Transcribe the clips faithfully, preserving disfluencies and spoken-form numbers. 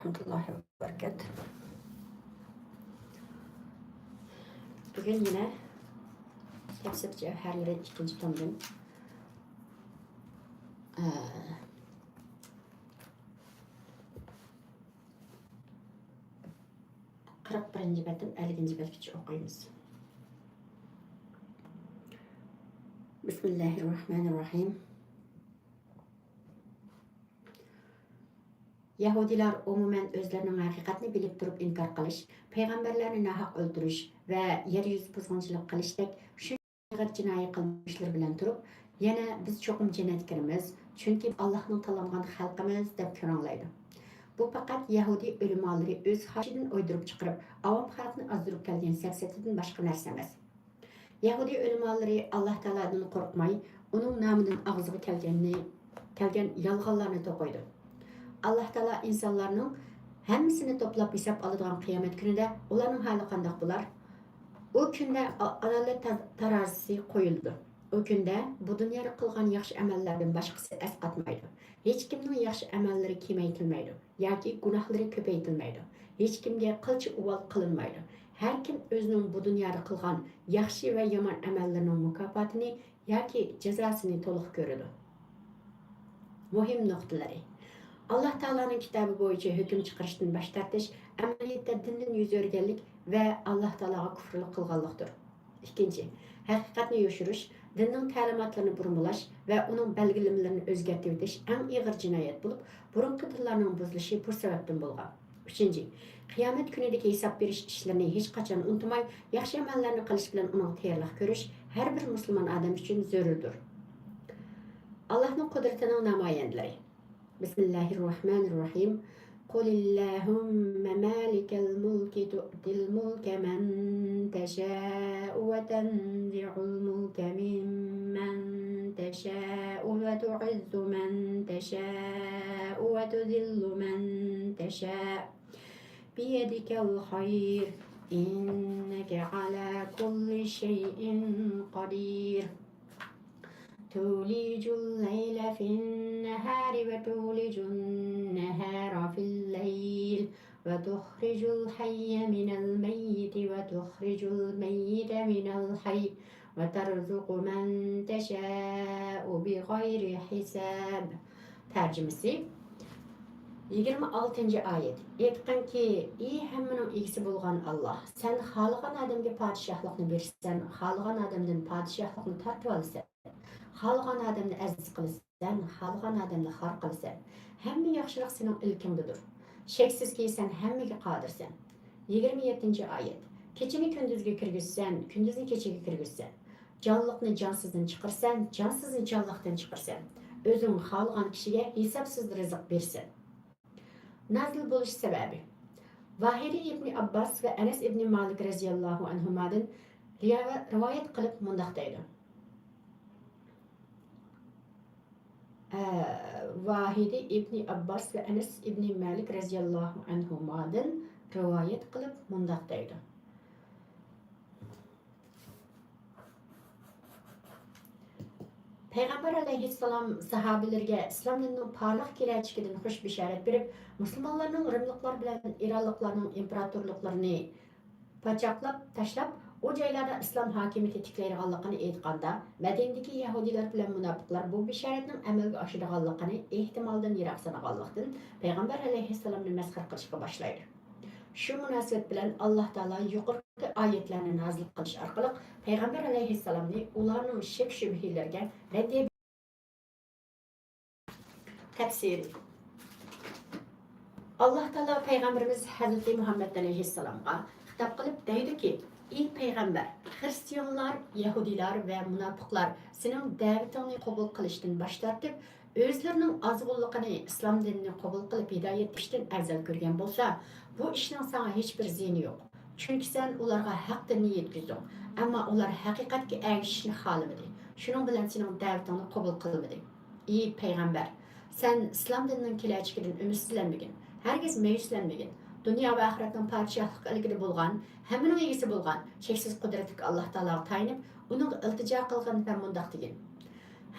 ورحمة الله وبركاته. بۈگۈن يەنە تەپسىر جەۋھەرلىرى ئىككىنچى تومدىن، ئە، قىرىق بىرىنچى بەتتىن ئەللىكىنچى بەتكىچە ئوقۇيمىز. بسم الله الرحمن الرحيم. يەھۇدىيلار ئومۇمەن ئۆزلىرىنىڭ ھەقىقەتنى بىلىپ تۇرۇپ ئىنكار قىلىش، پەيغەمبەرلەرنى ناھەق ئۆلتۈرۈش ۋە يەر يۈزى بۇزغۇنچىلىق قىلىشتەك شۇ ئېغىر جىنايى قىلمىشلىرى بىلەن تۇرۇپ، يەنە بىز چوقۇم جەننەتكە كىرىمىز، چۈنكى ئاللاھنىڭ تاللانغان خەلقىمىز دەپ كۆرەڭلەيدۇ. بۇ پەقەت يەھۇدىي ئۆلىمالىرى ئۆز خاھىشىدىن ئويدۇرۇپ چىقىرىپ، ئاۋام خەلقنى ئازدۇرۇپ كەلگەن سەپسەتىدىن باشقا نەرسە ئەمەس. يەھۇدىي ئۆلىمالىرى ئاللاھ تائالادىن قورقماي، ئۇنىڭ نامىدىن ئاغزىغا كەلگەننى، كەلگەن يالغانلارنى توقۇيدۇ. ئاللاھ تائالا ئىنسانلارنىڭ ھەممىسىنى توپلاپ ھېساب ئالىدىغان قىيامەت كۈنىدە ئۇلارنىڭ ھالى قانداق بولار؟ ئۇ كۈندە ئا-، ئادالەت تا-، تارازىسى قويۇلىدۇ. ئۇ كۈندە بۇ دۇنيادا قىلغان ياخشى ئەمەللەردىن باشقىسى ئەسقاتمايدۇ. ھېچكىمنىڭ ياخشى ئەمەللىرى كېمەيتىلمەيدۇ ياكى گۇناھلىرى كۆپەيتىلمەيدۇ. ھېچكىمگە قىلچە ئۇۋال قىلىنمايدۇ. ھەركىم ئۆزىنىڭ بۇ دۇنيادا قىلغان ياخشى ۋە يامان ئەمەللىرىنىڭ مۇكاپاتىنى ياكى جازاسىنى تولۇق كۆرىدۇ. مۇھىم نۇقتىلىرى. ئاللاھ تائالانىڭ كىتابى بويىچە ھۆكۈم چىقىرىشتىن باش تارتىش ئەمەلىيەتتە دىندىن يۈز ئۆرۈگەنلىك ۋە ئاللاھ تائالاغا كۇفرلۇق قىلغانلىقتۇر. ئىككىنچى، ھەقىقەتنى يوشۇرۇش، دىننىڭ تەلىماتلىرىنى بۇرمىلاش ۋە ئۇنىڭ بەلگىلىمىلىرىنى ئۆزگەرتىۋېتىش ئەڭ ئېغىر جىنايەت بولۇپ، بۇرۇنقى دىنلارنىڭ بۇزۇلۇشى بۇ سەۋەبتىن بولغان. ئۈچىنچى، قىيامەت كۈنىدىكى ھېساب بېرىش ئىشلىرىنى ھېچقاچان ئۇنتۇماي، ياخشى ئەمەللەرنى قىلىش بىلەن ئۇنىڭغا تەييارلىق كۆرۈش ھەر بىر مۇسۇلمان ئادەم ئۈچۈن زۆرۈردۇر. ئاللاھنىڭ قۇدرىتىنىڭ نامايەندىلىرى. بسم الله الرحمن الرحيم. قل اللهم مالك الملك تؤتي الملك من تشاء وتنزع الملك ممن تشاء وتعز من تشاء وتذل من تشاء بيدك الخير إنك على كل شيء قدير. تولج الليل في النهار وتولج النهار في الليل وتخرج الحي من الميت وتخرج الميت من الحي وترزق من تشاء بغير حساب. تەرجىمىسى. يىگىرمە ئالتىنچى ئايەت. ئېيتقىنكى، ئى ھەممىنىڭ ئىگىسى بولغان ئاللاھ، سەن خالىغان ئادەمگە پادىشاھلىقنى بېرىسەن، خالىغان ئادەمدىن پادىشاھلىقنى تارتىۋالىسەن، خالىغان ئادەمنى ئەزىز قىلىسەن، خالىغان ئادەمنى خار قىلىسەن. ھەممە ياخشىلىق سېنىڭ ئىلكىڭدىدۇر. شەكسىزكى، سەن ھەممىگە قادىرسەن. يىگىرمە يەتتىنچى ئايەت. كېچىنى كۈندۈزگە كىرگۈزىسەن، كۈندۈزنى كېچىگە كىرگۈزىسەن. جانلىقنى جانسىزدىن چىقىرىسەن، جانسىزنى جانلىقتىن چىقىرىسەن. ئۆزۈڭ خالىغان كىشىگە ھېسابسىز رىزىق بېرىسەن. نازىل بولۇش سەۋەبى. ۋاھىدى ئىبنى ئابباس ۋە ئەنەس ئىبنى مالىك رەزىياللاھۇ ئەنھۇمادىن رىياۋە-، رىۋايەت قىلىپ مۇنداق دەيدۇ. ئە، ۋاھىدى ئىبنى ئابباس ۋە ئەنەس ئىبنى مالىك رەزىياللاھۇ ئەنھۇمادىن رىۋايەت قىلىپ مۇنداق دەيدۇ. پەيغەمبەر ئەلەيھىسسالام ساھابىلىرىگە ئىسلام دىنىنىڭ پارلاق كېلەچىكىدىن خۇش بېشارەت بېرىپ، مۇسۇلمانلارنىڭ رىملىقلار بىلەن ئىرانلىقلارنىڭ ئىمپېراتورلۇقلىرىنى پاچاقلاپ تاشلاپ، ئۇ جايلاردا ئىسلام ھاكىمىيىتى تىكلەيدىغانلىقىنى ئېيتقاندا، مەدىنىدىكى يەھۇدىيلار بىلەن مۇناپىقلار بۇ بېشارەتنىڭ ئەمەلگە ئاشىدىغانلىقىنى ئېھتىمالدىن يىراق سانىغانلىقتىن، پەيغەمبەر ئەلەيھىسسالامنى مەسخىرە قىلىشقا باشلايدۇ. شۇ مۇناسىۋەت بىلەن ئاللاھ تائالا يۇقىرىقى ئايەتلەرنى نازىل قىلىش ئارقىلىق پەيغەمبەر ئەلەيھىسسالامنى ئۇلارنىڭ شەك-شۈبھىلىرىگە رەددىيە. تەپسىرى. ئاللاھ تائالا پەيغەمبىرىمىز ھەزرىتى مۇھەممەد ئەلەيھىسسالامغا خىتاب قىلىپ دەيدۇكى، ئى پەيغەمبەر، خىرىستىيانلار، يەھۇدىيلار ۋە مۇناپىقلار سېنىڭ دەۋىتىڭنى قوبۇل قىلىشتىن باش تارتىپ، ئۆزلىرىنىڭ ئازغۇنلۇقىنى ئىسلام دىنىنى قوبۇل قىلىپ ھىدايەت تېپىشتىن ئەۋزەل كۆرگەن بولسا، بۇ ئىشنىڭ ساڭا ھېچبىر زىيىنى يوق. چۈنكى سەن ئۇلارغا ھەق دىننى يەتكۈزدۈڭ، ئەمما ئۇلار ھەقىقەتكە ئەگىشىشنى خالىمىدى، شۇنىڭ بىلەن سېنىڭ دەۋىتىڭنى قوبۇل قىلمىدى. ئى پەيغەمبەر، سەن ئىسلام دىنىنىڭ كېلەچىكىدىن ئۈمىدسىزلەنمىگىن، ھەرگىز مەيۈسلەنمىگىن. دۇنيا ۋە ئاخىرەتنىڭ پادىشاھلىقى ئىلكىدە بولغان، ھەممىنىڭ ئىگىسى بولغان، شەكسىز قۇدرەتلىك ئاللاھ تائالاغا تايىنىپ، ئۇنىڭغا ئىلتىجا قىلغىن ۋە مۇنداق دېگىن،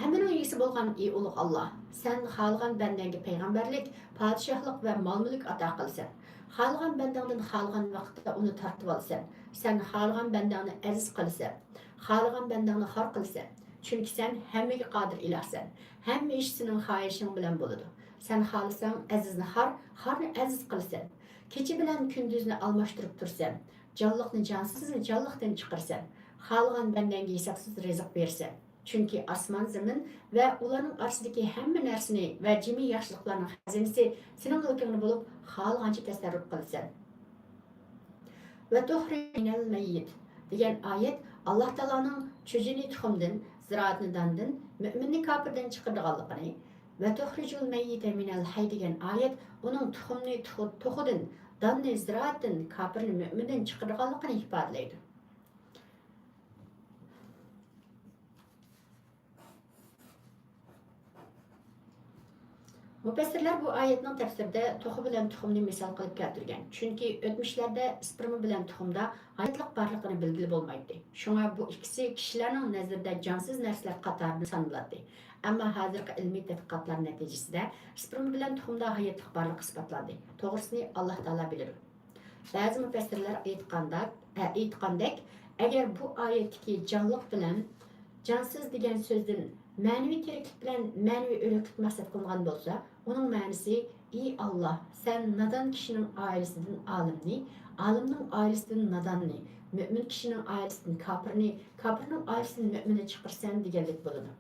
ھەممىنىڭ ئىگىسى بولغان ئى ئۇلۇغ ئاللاھ، سەن خالىغان بەندەڭگە پەيغەمبەرلىك، پادىشاھلىق ۋە مال-مۈلۈك ئاتا قىلىسەن. خالىغان بەندەڭدىن خالىغان ۋاقىتتا ئۇنى تارتىۋالىسەن. سەن خالىغان بەندەڭنى ئەزىز قىلىسەن. خالىغان بەندەڭنى خار قىلىسەن. چۈنكى سەن ھەممىگە قادىر ئىلاھسەن. ھەممە ئىش سېنىڭ خاھىشىڭ بىلەن بولىدۇ. سەن خالىساڭ ئەزىزنى خار، خارنى ئەزىز قىلىسەن. كېچە بىلەن كۈندۈزنى ئالماشتۇرۇپ تۇرىسەن. جانلىقنى جانسىزنى جانلىقتىن چىقىرىسەن. خالىغان بەندەڭگە ھېسابسىز رىزىق بېرىسەن. چۈنكى ئاسمان، زېمىن ۋە ئۇلارنىڭ ئارىسىدىكى ھەممە نەرسىنى ۋە جىمى ياخشىلىقلارنىڭ خەزىنىسى سېنىڭ مۈلكۈڭدە بولۇپ، خالىغانچە تەسەررۇپ قىلىسەن. «ۋە تۇخرىجۇل مۇئمىنە مىنەل مەييىت» دېگەن ئايەت ئاللا تائالانىڭ چۈجىنى تۇخۇمدىن، زىرائەتنى داندىن، مۆمىننى كاپىردىن چىقىرىدىغانلىقىنى، «ۋە تۇخرىجۇل مەييىتە مىنەل ھەي» دېگەن ئايەت ئۇنىڭ تۇخۇمنى تۇخۇ-، توخۇدىن، داننى زىرائەتتىن، كاپىرنى مۆمىندىن چىقىرىدىغانلىقىنى ئىپادىلەيدۇ. مۇپەسسىرلەر بۇ ئايەتنىڭ تەپسىرىدە توخۇ بىلەن تۇخۇمنى مىسال قىلىپ كەلتۈرگەن، چۈنكى ئۆتمۈشلەردە ئىسپېرما بىلەن تۇخۇمدا ھاياتلىق بارلىقىنى بىلگىلى بولمايتتى. شۇڭا بۇ ئىككىسى كىشىلەرنىڭ نەزىرىدە جانسىز نەرسىلەر قاتارىدا سانىلاتتى. ئەمما ھازىرقى ئىلمىي تەتقىقاتلار نەتىجىسىدە ئىسپېرما بىلەن تۇخۇمدا ھاياتلىق بارلىقى ئىسپاتلاندى. توغرىسىنى ئاللا تائالا بىلىدۇ. بەزى مۇپەسسىرلەر ئېيتقاندا، ئە، ئېيتقاندەك، ئەگەر بۇ ئايەتتىكى جانلىق بىلەن جانسىز دېگەن سۆزدىن مەنىۋى تىرىكلىك بىلەن مەنىۋى ئۆلۈكلۈك مەقسەت قىلىنغان بولسا، ئۇنىڭ مەنىسى، ئى ئاللا، سەن نادان كىشىنىڭ ئائىلىسىدىن ئالىمنى، ئالىمنىڭ ئائىلىسىدىن ناداننى، مۆمىن كىشىنىڭ ئائىلىسىدىن كاپىرنى، كاپىرنىڭ ئائىلىسىدىن مۆمىننى چىقىرىسەن دېگەنلىك بولىدۇ.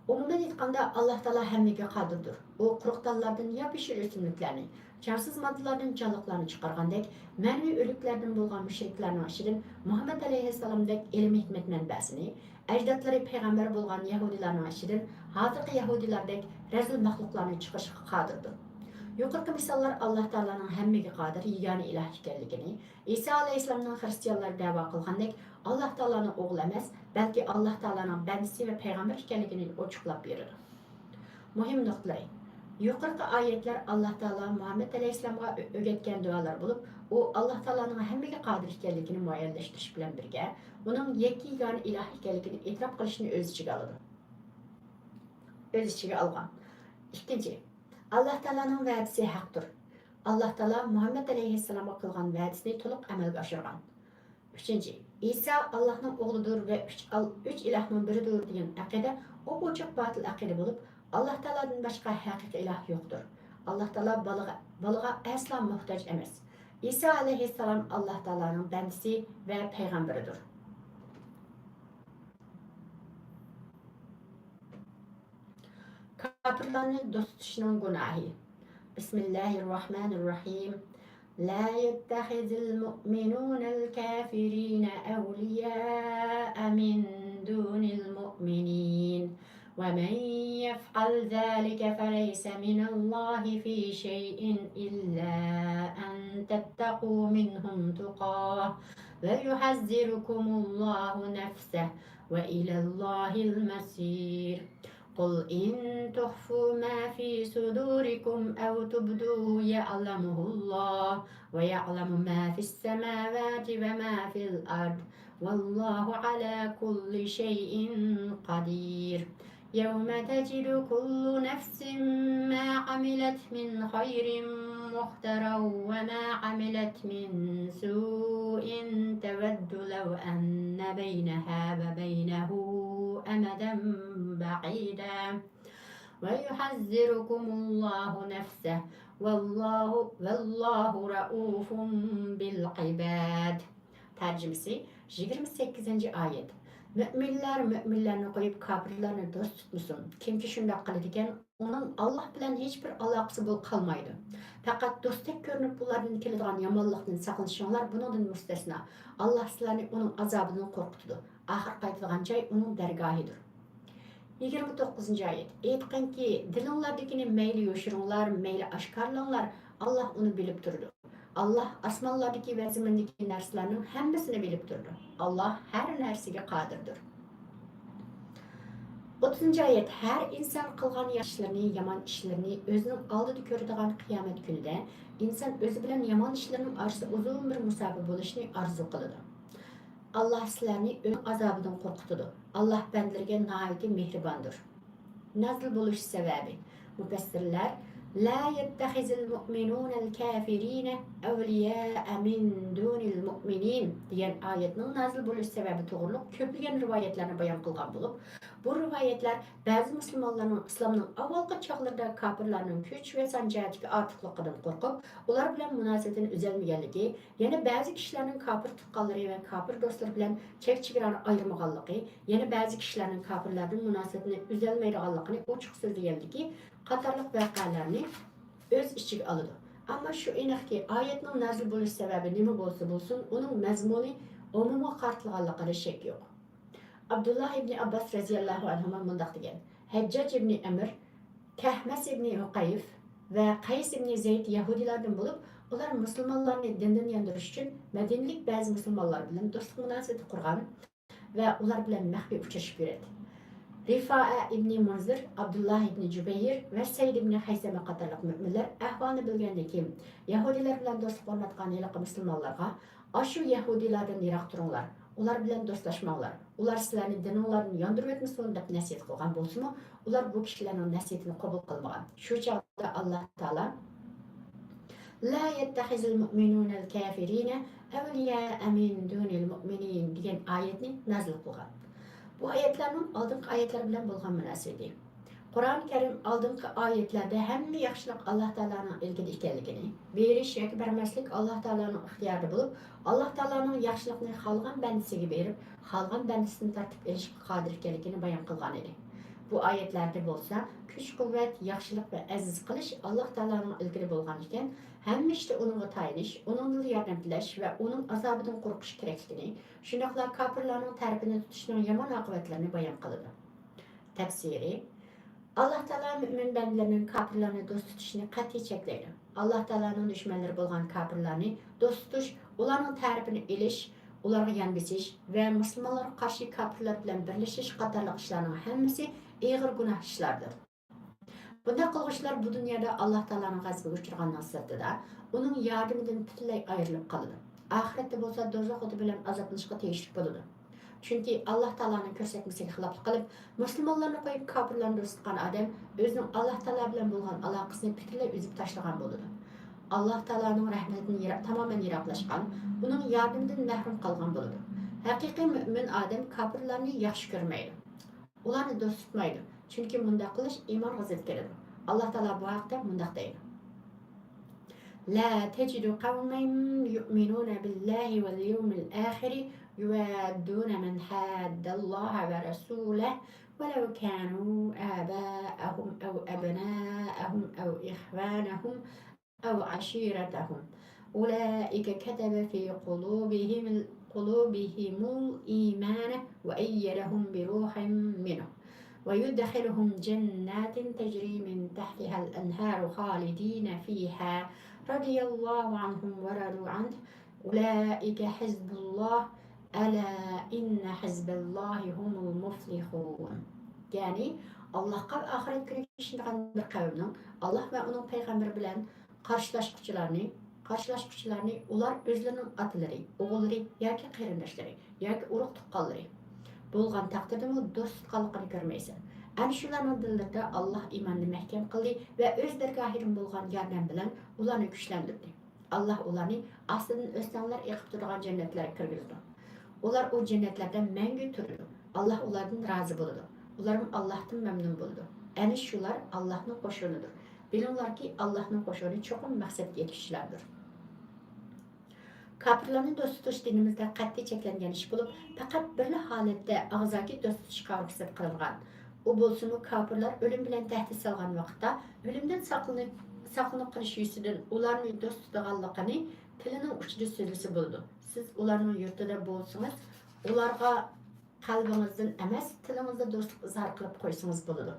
ئومۇمەن ئېيتقاندا، ئاللا تائالا ھەممىگە قادىردۇر. ئۇ قۇرۇق تاللاردىن ياپيېشىل ئۆسۈملۈكلەرنى، جانسىز ماددىلاردىن جانلىقلارنى چىقارغاندەك، مەنىۋى ئۆلۈكلەردىن بولغان مۇشرىكلارنىڭ ئىچىدىن مۇھەممەد ئەلەيھىسسالامدەك ئىلىم-ھېكمەت مەنبەسىنى، ئەجدادلىرى پەيغەمبەر بولغان يەھۇدىيلارنىڭ ئىچىدىن ھازىرقى يەھۇدىيلاردەك رەزىل مەخلۇقلارنى چىقىرىشقا قادىردۇر. يۇقىرىقى مىساللار ئاللا تائالانىڭ ھەممىگە قادىر يېگانە ئىلاھ ئىكەنلىكىنى، ئىسا ئەلەيھىسسالامنىڭ خىرىستىيانلار دەۋا قىلغاندەك، ئاللا تائالانىڭ ئوغلى ئەمەس، بەلكى ئاللا تائالانىڭ بەندىسى ۋە پەيغەمبىرى ئىكەنلىكىنى ئوچۇقلاپ بېرىدۇ. مۇھىم نۇقتىلار. يۇقىرىقى ئايەتلەر ئاللا تائالا مۇھەممەد ئەلەيھىسسالامغا ئۆ-، ئۆگەتكەن دۇئالار بولۇپ، ئۇ ئاللا تائالانىڭ ھەممىگە قادىر ئىكەنلىكىنى مۇئەييەنلەشتۈرۈش بىلەن بىرگە، ئۇنىڭ يەككە يېگانە ئىلاھ ئىكەنلىكىنى ئېتىراپ قىلىشنى ئۆز ئىچىگە ئالىدۇ. ئۆز ئىچىگە ئالغان. ئىككىنچى، ئاللا تائالانىڭ ۋەدىسى ھەقتۇر. ئاللا تائالا مۇھەممەد ئەلەيھىسسالامغا قىلغان ۋەدىسىنى تولۇق ئەمەلگە ئاشۇرغان. ئۈچىنچى، ئىسا ئاللاھنىڭ ئوغلىدۇر ۋە ئۈچ ئال-، ئۈچ ئىلاھنىڭ بىرىدۇر دېگەن ئەقىدە ئوپئوچۇق باتىل ئەقىدە بولۇپ، ئاللا تائالادىن باشقا ھەقىقىي ئىلاھ يوقتۇر. ئاللا تائالا بالىغا، بالىغا ئەسلا موھتاج ئەمەس. ئىسا ئەلەيھىسسالام ئاللا تائالانىڭ بەندىسى ۋە پەيغەمبىرىدۇر. كاپىرلارنى دوست تۇتۇشنىڭ گۇناھى. بىسمىللاھىررەھمانىررەھىم. لا يتخذ المؤمنون الكافرين أولياء من دون المؤمنين ومن يفعل ذلك فليس من الله في شيء إلا أن تتقوا منهم تقاة ويحذركم الله نفسه وإلى الله المصير. قل إن تخفوا ما في صدوركم أو تبدوه يعلمه الله ويعلم ما في السماوات وما في الأرض والله على كل شيء قدير. يوم تجد كل نفس ما عملت من خير محضرا وما عملت من سوء تود لو أن بينها وبينه أمدا بعيدا ويحذركم الله نفسه والله، والله رءوف بالعباد. تەرجىمىسى، يىگىرمە سەككىزىنچى ئايەت. مۆمىنلەر مۆمىنلەرنى قويۇپ، كاپىرلارنى دوست تۇتمىسۇن. كىمكى شۇنداق قىلىدىكەن، ئۇنىڭ ئاللاھ بىلەن ھېچبىر ئالاقىسى بول-، قالمايدۇ. پەقەت دوستتەك كۆرۈنۈپ، ئۇلاردىن كېلىدىغان يامانلىقتىن ساقلىنىشىڭلار بۇنىڭدىن مۇستەسنا. ئاللاھ سىلەرنى ئۇنىڭ ئازابىدىن قورقۇتىدۇ. ئاخىر قايتىدىغان جاي ئۇنىڭ دەرگاھىدۇر. يىگىرمە توققۇزىنچى ئايەت. ئېيتقىنكى، دىلىڭلاردىكىنى مەيلى يوشۇرۇڭلار، مەيلى ئاشكارىلاڭلار، ئاللاھ ئۇنى بىلىپ تۇرىدۇ. ئاللاھ ئاسمانلاردىكى ۋە زېمىندىكى نەرسىلەرنىڭ ھەممىسىنى بىلىپ تۇرىدۇ. ئاللاھ ھەر نەرسىگە قادىردۇر. ئوتتۇزىنچى ئايەت. ھەر ئىنسان قىلغان ياخشى ئىشلىرىنى، يامان ئىشلىرىنى ئۆزىنىڭ ئالدىدا كۆرىدىغان قىيامەت كۈنىدە ئىنسان ئۆزى بىلەن يامان ئىشلىرىنىڭ ئارىسىدا ئۇزۇن بىر مۇساپە بولۇشىنى ئارزۇ قىلىدۇ. ئاللاھ سىلەرنى ئۆزىنىڭ ئازابىدىن قورقۇتىدۇ. ئاللاھ بەندىلىرىگە ناھايىتى مېھرىباندۇر. نازىل بولۇش سەۋەبى. مۇپەسسىرلەر، لا يتخذ المؤمنون الكافرين أولياء من دون المؤمنين دېگەن ئايەتنىڭ نازىل بولۇش سەۋەبى توغرۇلۇق كۆپلىگەن رىۋايەتلەرنى بايان قىلغان بولۇپ، بۇ رىۋايەتلەر بەزى مۇسۇلمانلارنىڭ ئىسلامنىڭ ئاۋۋالقى چاغلىرىدا كاپىرلارنىڭ كۈچ ۋە سان جەھەتتىكى ئارتۇقلۇقىدىن قورقۇپ، ئۇلار بىلەن مۇناسىۋىتىنى ئۈزەلمىگەنلىكى، يەنە بەزى كىشىلەرنىڭ كاپىر تۇغقانلىرى ۋە كاپىر دوستلىرى بىلەن چەك-چېگرانى ئايرىمىغانلىقى، يەنە بەزى كىشىلەرنىڭ كاپىرلاردىن مۇناسىۋىتىنى ئۈزەلمەيدىغانلىقىنى ئوچۇق سۆزلىگەنلىكى قاتارلىق ۋەقەلەرنى ئۆز ئىچىگە ئالىدۇ. ئەمما شۇ ئېنىقكى، ئايەتنىڭ نازىل بولۇش سەۋەبى نېمە بولسا بولسۇن، ئۇنىڭ مەزمۇنى ئومۇمغا قارىتىلغانلىقىدا شەك يوق. ئابدۇللا ئىبنى ئابباس رەزىياللاھۇ ئەنھۇما مۇنداق دېگەن، ھەججاج ئىبنى ئەمىر، كەھمەس ئىبنى ھۇقەيف ۋە قەيس ئىبنى زەيد يەھۇدىيلاردىن بولۇپ، ئۇلار مۇسۇلمانلارنى دىندىن ياندۇرۇش ئۈچۈن مەدىنىلىك بەزى مۇسۇلمانلار بىلەن دوستلۇق مۇناسىۋىتى قۇرغان ۋە ئۇلار بىلەن مەخپىي ئۇچرىشىپ يۈرەتتى. رىفائە ئىبنى مۇنزىر، ئابدۇللا ئىبنى جۇبەير ۋە سەيد ئىبنى خەيسەمە قاتارلىق مۆمىنلەر ئەھۋالنى بىلگەندىن كېيىن، يەھۇدىيلار بىلەن دوستلۇق ئورناتقان ھېلىقى مۇسۇلمانلارغا، ئاشۇ يەھۇدىيلاردىن يىراق تۇرۇڭلار، ئۇلار بىلەن دوستلاشماڭلار، ئۇلار سىلەرنى دىنىڭلاردىن ياندۇرۇۋەتمىسۇن دەپ نەسىھەت قىلغان بولسىمۇ، ئۇلار بۇ كىشىلەرنىڭ نەسىھىتىنى قوبۇل قىلمىغان. شۇ چاغدا ئاللاھ تائالا، لا يتخذ المؤمنون الكافرين أولياء من دون المؤمنين دېگەن ئايەتنى نازىل قىلغان. بۇ ئايەتلەرنىڭ ئالدىنقى ئايەتلەر بىلەن بولغان مۇناسىۋىتى. قۇرئان كەرىم ئالدىنقى ئايەتلەردە ھەممە ياخشىلىق ئاللاھ تائالانىڭ ئىلكىدە ئىكەنلىكىنى، بېرىش ياكى بەرمەسلىك ئاللاھ تائالانىڭ ئىختىيارىدا بولۇپ، ئاللاھ تائالانىڭ ياخشىلىقنى خالىغان بەندىسىگە بېرىپ، خالىغان بەندىسىدىن تارتىپ ئېلىشقا قادىر ئىكەنلىكىنى بايان قىلغان ئىدى. بۇ ئايەتلەردە بولسا كۈچ-قۇۋۋەت، ياخشىلىق ۋە ئەزىز قىلىش ئاللاھ تائالانىڭ ئىلكىدە بولغان ئىكەن، ھەممە ئىشتا ئۇنىڭغا تايىنىش، ئۇنىڭدىنلا ياردەم تىلەش ۋە ئۇنىڭ ئازابىدىن قورقۇش كېرەكلىكىنى، شۇنداقلا كاپىرلارنىڭ تەرىپىنى تۇتۇشنىڭ يامان ئاقىۋەتلىرىنى بايان قىلىدۇ. تەپسىرى، ئاللاھ تائالا مۆمىن بەندىلىرىنىڭ كاپىرلارنى دوست تۇتۇشىنى قەتئىي چەكلەيدۇ. ئاللاھ تائالانىڭ دۈشمەنلىرى بولغان كاپىرلارنى دوست تۇتۇش، ئۇلارنىڭ تەرىپىنى ئېلىش، ئۇلارغا يان بېسىش ۋە مۇسۇلمانلارغا قارشى كاپىرلار بىلەن بىرلىشىش قاتارلىق ئىشلارنىڭ ھەممىسى ئېغىر گۇناھ ئىشلاردۇر. بۇنداق قىلغۇچىلار بۇ دۇنيادا ئاللاھ تائالانىڭ غەزىپىگە ئۇچرىغاننىڭ سىرتىدا، ئۇنىڭ ياردىمىدىن پۈتۈنلەي ئايرىلىپ قالىدۇ. ئاخىرەتتە بولسا دوزاخ ئوتى بىلەن ئازابلىنىشقا تېگىشلىك بولىدۇ. چۈنكى ئاللاھ تائالانىڭ كۆرسەتمىسىگە خىلاپلىق قىلىپ، مۇسۇلمانلارنى قويۇپ كاپىرلارنى دوست تۇتقان ئادەم ئۆزىنىڭ ئاللاھ تائالا بىلەن بولغان ئالاقىسىنى پۈتۈنلەي ئۈزۈپ تاشلىغان بولىدۇ. ئاللاھ تائالانىڭ رەھمىتىدىن يىراق، تامامەن يىراقلاشقان، ئۇنىڭ ياردىمىدىن مەھرۇم قالغان بولىدۇ. ھەقىقىي مۆمىن ئادەم كاپىرلارنى ياخشى كۆرمەيدۇ. ئۇلارنى دوست تۇتمايدۇ، چۈنكى مۇنداق قىلىش ئىمانغا زىت كېلىدۇ. ئاللاھ تائالا بۇ ھەقتە مۇنداق دەيدۇ، لا تجد قوما يؤمنون بالله واليوم الآخر يوادون من حاد الله ورسوله ولو كانوا آباءهم أو أبناءهم أو إخوانهم أو عشيرتهم أولئك كتب في قلوبهم، قلوبهم الإيمان وأيدهم بروح منه ويدخلهم جنات تجري من تحتها الأنهار خالدين فيها رضي الله عنهم ورضوا عنه أولئك حزب الله ألا إن حزب الله هم المفلحون. يەنى ئاللاھقا ۋە ئاخىرەت كۈنىگە ئىشىنىدىغان بىر قەۋمنىڭ ئاللاھ ۋە ئۇنىڭ پەيغەمبىرى بىلەن قارشىلاشقۇچىلارنى، قارشىلاشقۇچىلارنى ئۇلار ئۆزلىرىنىڭ ئاتىلىرى، ئوغۇللىرى ياكى قېرىنداشلىرى ياكى ئۇرۇق تۇغقانلىرى بولغان تەقدىردىمۇ دوست تۇتقانلىقىنى كۆرمەيسەن. ئەنە شۇلارنىڭ دىللىرىدا ئاللاھ ئىماننى مەھكەم قىلدى ۋە ئۆز دەرگاھىدىن بولغان ياردەم بىلەن ئۇلارنى كۈچلەندۈردى. ئاللاھ ئۇلارنى ئاستىدىن ئۆستەڭلەر ئېقىپ تۇرىدىغان جەننەتلەرگە كىرگۈزىدۇ. ئۇلار ئۇ جەننەتلەردە مەڭگۈ تۇرىدۇ. ئاللاھ ئۇلاردىن رازى بولىدۇ. ئۇلارمۇ ئاللاھتىن مەمنۇن بولىدۇ. ئەنە شۇلار ئاللاھنىڭ قوشۇنىدۇر. بىلىڭلاركى، ئاللاھنىڭ قوشۇنى چوقۇم مەقسەتكە يېتىشچىلەردۇر. كاپىرلارنى دوست تۇتۇش دىنىمىزدا قەتئىي چەكلەنگەن ئىش بولۇپ، پەقەت بىرلا ھالەتتە ئاغزاكى دوست تۇتۇشقا رۇخسەت قىلىنغان. ئۇ بولسىمۇ كاپىرلار ئۆلۈم بىلەن تەھدىت سالغان ۋاقىتتا، ئۆلۈمدىن ساقلىنىپ، ساقلىنىپ قېلىش يۈزىسىدىن ئۇلارنى دوست تۇتىدىغانلىقىنى تىلىنىڭ ئۇچىدا سۆزلىسە بولىدۇ. سىز ئۇلارنىڭ يۇرتىدا بولسىڭىز، ئۇلارغا قەلبىڭىزدىن ئەمەس، تىلىڭىزدا دوستلۇق ئىزھار قىلىپ قويسىڭىز بولىدۇ.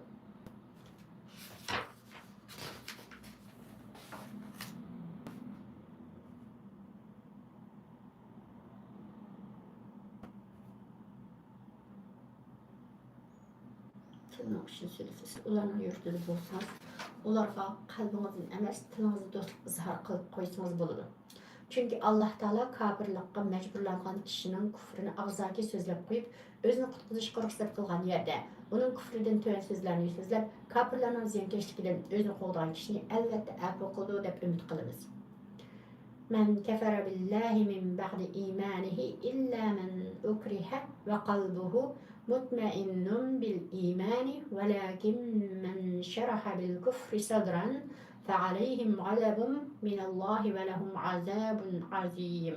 تىلنىڭ ئۇچىدا سۆزلىسە، سىز ئۇلارنىڭ يۇرتىدا بولسىڭىز، ئۇلارغا قەلبىڭىزدىن ئەمەس، تىلىڭىزدا دوستلۇق ئىزھار قىلىپ قويسىڭىز بولىدۇ. چۈنكى ئاللاھ تائالا كاپىرلىققا مەجبۇرلانغان كىشىنىڭ كۇفرىنى ئاغزاكى سۆزلەپ قويۇپ، ئۆزىنى قۇتقۇزۇشقا رۇخسەت قىلغان يەردە، ئۇنىڭ كۇفرىدىن تۆۋەن سۆزلەرنى سۆزلەپ، كاپىرلارنىڭ زىيانكەشلىكىدىن ئۆزىنى قوغدىغان كىشىنى ئەلۋەتتە ئەپۇ قىلىدۇ دەپ ئۈمىد قىلىمىز. مَنْ كَفَرَ بِاللَّهِ مِنْ بَعْدِ إِيمَانِهِ إِلَّا مَنْ أُكْرِهَ وَقَلْبُهُ مُطْمَئِنٌّ بِالْإِيمَانِ وَلَكِنْ مَنْ شَرَحَ بِالْكُفْرِ صَدْرًا فَعَلَيْهِمْ غَضَبٌ مِنَ اللَّهِ وَلَهُمْ عَذَابٌ عَظِيمٌ.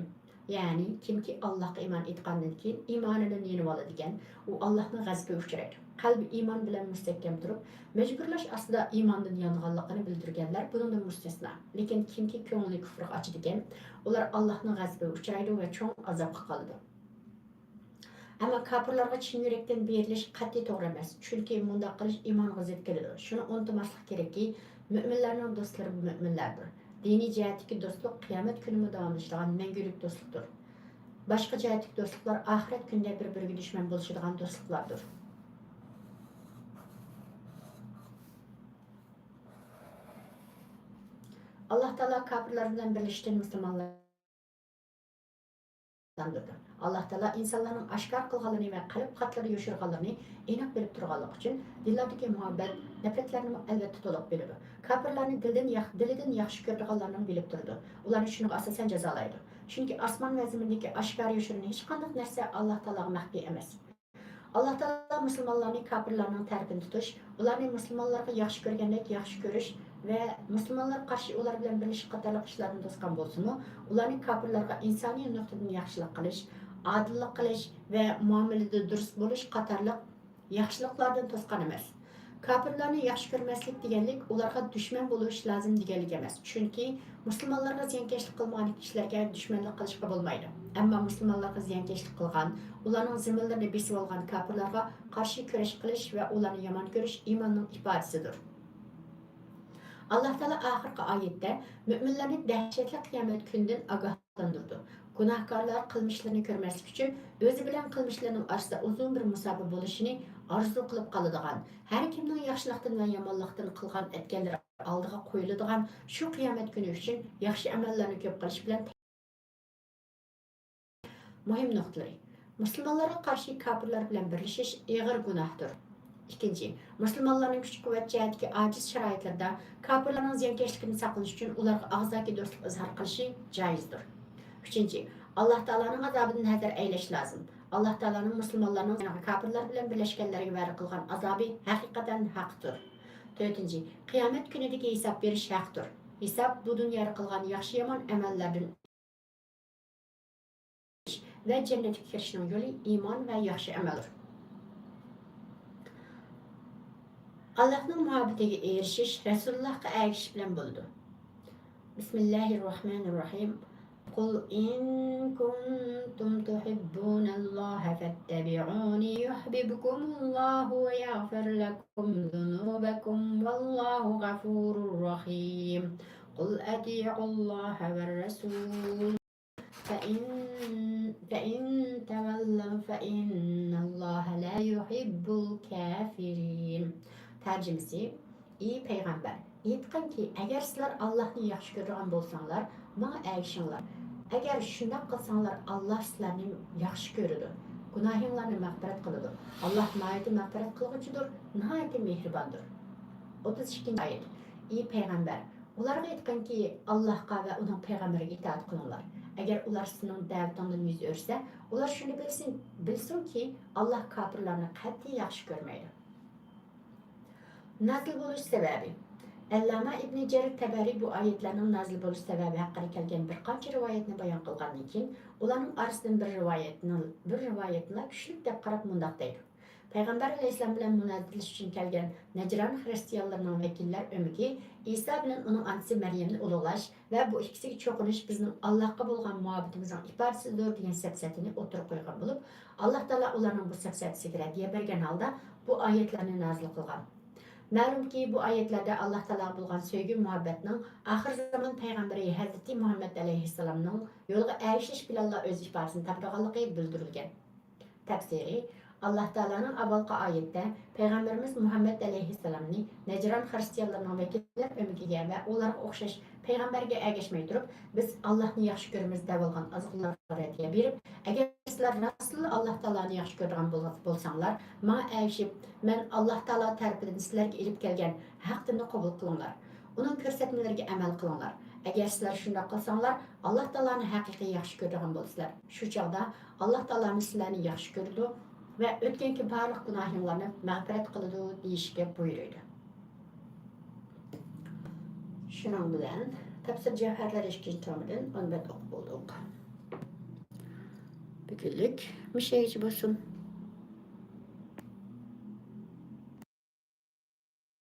يەنى، كىمكى ئاللاھقا ئىمان ئېيتقاندىن كېيىن ئىمانىدىن يېنىۋالىدىكەن، ئۇ ئاللاھنىڭ غەزىپىگە ئۇچرايدۇ. قەلبى ئىمان بىلەن مۇستەھكەم تۇرۇپ، مەجبۇرلاش ئاستىدا ئىماندىن يانغانلىقىنى بىلدۈرگەنلەر بۇنىڭدىن مۇستەسنا. لېكىن كىمكى كۆڭلىنى كۇفرغا ئاچىدىكەن، ئۇلار ئاللاھنىڭ غەزىپىگە ئۇچرايدۇ ۋە چوڭ ئازابقا قالىدۇ. ئەمما كاپىرلارغا چىن يۈرەكتىن بېرىلىش قەتئىي توغرا ئەمەس، چۈنكى مۇنداق قىلىش ئىمانغا زىت كېلىدۇ. شۇنى ئۇنتۇماسلىق كېرەككى، مۆمىنلەرنىڭ دوستلىرى مۆمىنلەردۇر. دىنىي جەھەتتىكى دوستلۇق قىيامەت كۈنىمۇ داۋاملىشىدىغان مەڭگۈلۈك دوستلۇقتۇر. باشقا جەھەتتىكى دوستلۇقلار ئاخىرەت كۈنىدە بىر-بىرىگە دۈشمەن بولۇشىدىغان دوستلۇقلاردۇر. ئاللاھ تائالا كاپىرلار بىلەن بىرلىشىشتىن مۇسۇلمانلار ئاللاھ تائالا ئىنسانلارنىڭ ئاشكارا قىلغانلىرىنى ۋە قەلب قاتلىرىدا يوشۇرغانلىرىنى ئېنىق بىلىپ تۇرغانلىقى ئۈچۈن، دىللاردىكى مۇھەببەت، نەپرەتلەرنىمۇ ئەلۋەتتە تولۇق بىلىدۇ. كاپىرلارنى دىلدىن ياخ-، دىلىدىن ياخشى كۆرىدىغانلارنىڭ بىلىپ تۇرىدۇ. ئۇلارنى شۇنىڭغا ئاساسەن جازالايدۇ. چۈنكى ئاسمان ۋە زېمىندىكى ئاشكارا يوشۇرۇن ھېچقانداق نەرسە ئاللاھ تائالاغا مەخپىي ئەمەس. ئاللاھ تائالا مۇسۇلمانلارنى كاپىرلارنىڭ تەرىپىنى تۇتۇش، ئۇلارنى مۇسۇلمانلارغا ياخشى كۆرگەندەك ياخشى كۆرۈش ۋە مۇسۇلمانلارغا قارشى ئۇلار بىلەن بىرلىشىش قاتارلىق ئىشلاردىن توسقان بولسىمۇ، ئۇلارنى كاپىرلارغا ئىنسانىي نۇقتىدىن ياخشىلىق قىلىش، ئادىللىق قىلىش ۋە مۇئامىلىدە دۇرۇس بولۇش قاتارلىق ياخشىلىقلاردىن توسقان ئەمەس. كاپىرلارنى ياخشى كۆرمەسلىك دېگەنلىك ئۇلارغا دۈشمەن بولۇش لازىم دېگەنلىك ئەمەس. چۈنكى مۇسۇلمانلارغا زىيانكەشلىك قىلمىغان كىشىلەرگە دۈشمەنلىك قىلىشقا بولمايدۇ. ئەمما مۇسۇلمانلارغا زىيانكەشلىك قىلغان، ئۇلارنىڭ زېمىنلىرىنى بېسىۋالغان كاپىرلارغا قارشى كۈرەش قىلىش ۋە ئۇلارنى يامان كۆرۈش ئىماننىڭ ئىپادىسىدۇر. ئاللاھ تائالا ئاخىرقى ئايەتتە مۆمىنلەرنى دەھشەتلىك قىيامەت كۈنىدىن ئاگاھلاندۇردى. گۇناھكارلار قىلمىشلىرىنى كۆرمەسلىك ئۈچۈن ئۆزى بىلەن قىلمىشلىرىنىڭ ئارىسىدا ئۇزۇن بىر مۇساپە بولۇشىنى ئارزۇ قىلىپ قالىدىغان، ھەر كىمنىڭ ياخشىلىقتىن ۋە يامانلىقتىن قىلغان ئەتكەنلىرى ئالدىغا قويۇلىدىغان شۇ قىيامەت كۈنى ئۈچۈن ياخشى ئەمەللەرنى كۆپ قىلىش بىلەن. مۇھىم نۇقتىلىرى. مۇسۇلمانلارغا قارشى كاپىرلار بىلەن بىرلىشىش ئېغىر گۇناھتۇر. ئىككىنچى، مۇسۇلمانلارنىڭ كۈچ-قۇۋۋەت جەھەتتىكى ئاجىز شارائىتلىرىدا كاپىرلارنىڭ زىيانكەشلىكىدىن ساقلىنىش ئۈچۈن ئۇلارغا ئاغزاكى دوستلۇق ئىزھار قىلىشى جايىزدۇر. ئۈچىنچى، ئاللاھ تائالانىڭ ئازابىدىن ھەزەر ئەيلەش لازىم. ئاللاھ تائالانىڭ مۇسۇلمانلارنىڭ كاپىرلار بىلەن بىرلەشكەنلەرگە ۋەدە قىلغان ئازابى ھەقىقەتەن ھەقتۇر. تۆتىنچى، قىيامەت كۈنىدىكى ھېساب بېرىش ھەقتۇر. ھېساب بۇ دۇنيادا قىلغان ياخشى-يامان ئەمەللەردىن ۋە جەننەتكە كىرىشنىڭ يولى ئىمان ۋە ياخشى ئەمەلدۇر. ئاللاھنىڭ مۇھەببىتىگە ئېرىشىش رەسۇلۇللاھقا ئەگىشىش بىلەن بولىدۇ. بىسمىللاھىررەھمانىررەھىم. قل إن كنتم تحبون الله فاتبعوني يحببكم الله ويغفر لكم ذنوبكم والله غفور رحيم. قل أطيعوا الله والرسول فإن، فإن تولوا فإن الله لا يحب الكافرين. تەرجىمىسى، ئى پەيغەمبەر، ئېيتقىنكى، ئەگەر سىلەر ئاللاھنى ياخشى كۆرىدىغان بولساڭلار، ماڭا ئەگىشىڭلار. ئەگەر شۇنداق قىلساڭلار، ئاللاھ سىلەرنى ياخشى كۆرىدۇ، گۇناھىڭلارنى مەغپىرەت قىلىدۇ. ئاللاھ ناھايىتى مەغپىرەت قىلغۇچىدۇر، ناھايىتى مېھرىباندۇر. ئوتتۇز ئىككىنچى ئايەت. ئى پەيغەمبەر، ئۇلارغا ئېيتقىنكى، ئاللاھقا ۋە ئۇنىڭ پەيغەمبىرىگە ئىتائەت قىلىڭلار. ئەگەر ئۇلار سېنىڭ دەۋىتىڭدىن يۈز ئۆرۈسە، ئۇلار شۇنى بىلسۇن، بىلسۇنكى، ئاللاھ كاپىرلارنى قەتئىي ياخشى كۆرمەيدۇ. نازىل بولۇش سەۋەبى. ئەللامە ئىبنى جەرىر تەبەرى بۇ ئايەتلەرنىڭ نازىل بولۇش سەۋەبى ھەققىدە كەلگەن بىر قانچە رىۋايەتنى بايان قىلغاندىن كېيىن، ئۇلارنىڭ ئارىسىدىن بىر رىۋايەتنى، بىر رىۋايەتنىلا كۈچلۈك دەپ قاراپ مۇنداق دەيدۇ. پەيغەمبەر ئەلەيھىسسالام بىلەن مۇنازىرىلىشىش ئۈچۈن كەلگەن نەجران خىرىستىيانلىرىنىڭ ۋەكىللەر ئۆمىكى ئىسا بىلەن ئۇنىڭ ئانىسى مەريەمنى ئۇلۇغلاش ۋە بۇ ئىككىسىگە چوقۇنۇش بىزنىڭ ئاللاھقا بولغان مۇھەببىتىمىزنىڭ ئىپادىسىدۇر دېگەن سەپسەتىنى ئوتتۇرىغا قويغان بولۇپ، ئاللاھ تائالا ئۇلارنىڭ بۇ سەپسەتىسىگە رەددىيە بەرگەن ھالدا بۇ ئايەتلەرنى نازىل قىلغان. مەلۇمكى، بۇ ئايەتلەردە ئاللاھ تائالاغا بولغان سۆيگۈ مۇھەببەتنىڭ ئاخىر زامان پەيغەمبىرى ھەزرىتى مۇھەممەد ئەلەيھىسسالامنىڭ يولىغا ئەگىشىش بىلەنلا ئۆز ئىپادىسىنى تاپىدىغانلىقى بىلدۈرۈلگەن. تەپسىرى، ئاللاھ تائالانىڭ ئاۋۋالقى ئايەتتە پەيغەمبىرىمىز مۇھەممەد ئەلەيھىسسالامنى نەجران خىرىستىيانلىرىنىڭ ۋەكىللەر ئۆمىكىگە ۋە ئۇلارغا ئوخشاش پەيغەمبەرگە ئەگەشمەي تۇرۇپ، بىز ئاللاھنى ياخشى كۆرىمىز دەۋالغان ئازغۇنلارغا رەددىيە بېرىپ، ئەگەر سىلەر راستلا ئاللاھ تائالانى ياخشى كۆرىدىغان بول-، بولساڭلار، ماڭا ئەگىشىپ، مەن ئاللاھ تائالا تەرىپىدىن سىلەرگە ئېلىپ كەلگەن ھەق دىننى قوبۇل قىلىڭلار. ئۇنىڭ كۆرسەتمىلىرىگە ئەمەل قىلىڭلار. ئەگەر سىلەر شۇنداق قىلساڭلار، ئاللاھ تائالانى ھەقىقىي ياخشى كۆرىدىغان بولىسىلەر. شۇ چاغدا ئاللاھ تائالامۇ سىلەرنى ياخشى كۆرىدۇ ۋە ئۆتكەنكى بارلىق گۇناھىڭلارنى مەغپىرەت قىلىدۇ دېيىشكە بۇيرۇيدۇ. شۇنىڭ بىلەن تەپسىر جەۋھەرلەر ئىككىنچى تومىدىن ئون بەت ئوقۇپ بولدۇق. بۈگۈنلۈك مۇشۇ يەرگىچە بولسۇن.